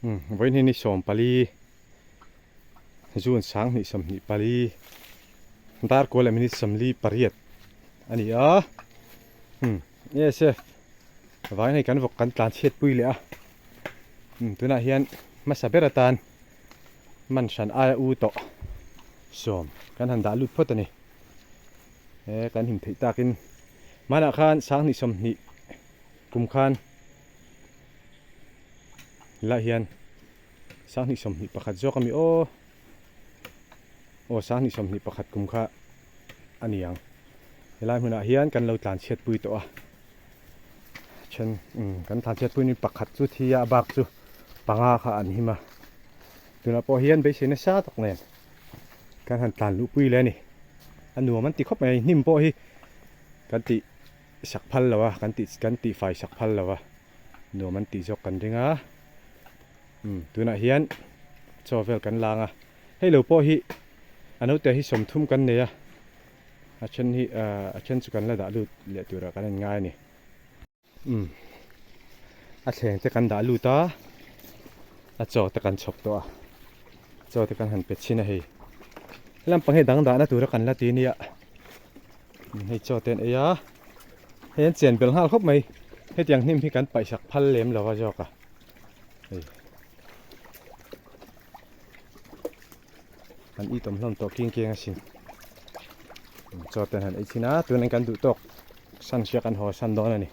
Umm vawiin hi 14 June 2024 dar kual leh minute 48 a ni a umm ASF vangin hei kan vawk kan tlan chhiat pui leh a umm tunah hian hmasa ber atan man hran aia u tawh sawm kan han dah lut phawt a ni he kan him theih takin hmanah khan 2020 kum khan Helai hian 2021 zawk ami aw aw 2021 kum kha a ni ang helai hmunah hian kan lo tlan chhiat pui tawh a then umm kan tlan chhiat pui ni pakhat chu thi a a bak chu panga kha an him a tunah pawh hian beisei nasa tak nen kan han tlan luh pui leh a ni a nuam an ti khawp mai hnim pawh hi kan tih sak phal lo a kan tih kan tih fai sak phal lo a. Nuam an tih zawk kan ring a, umm tunah hian chaw vel kan lang a, hei lo pawh hi a naute hi 30 kan nei a, a then hi ahh a then chu kan la dah lut leh turah kan in ngai a ni. Umm a thleng te kan dah lut a, a chaw te kan chhawp tawh a, chaw te kan han pe chhin a hei, lampang hi dang dahna tura kan la ti nia. Hei chaw te an ei a, hei an chen bel nghal khawp mai, hetiang hnim hi kan paihsak phal lem lo a zawk a, hei an itawm hlawm tawh king keng asin, chaw te an han ei thin a, tunah hian kan duh tawk san hria kan haw san dawn a ni.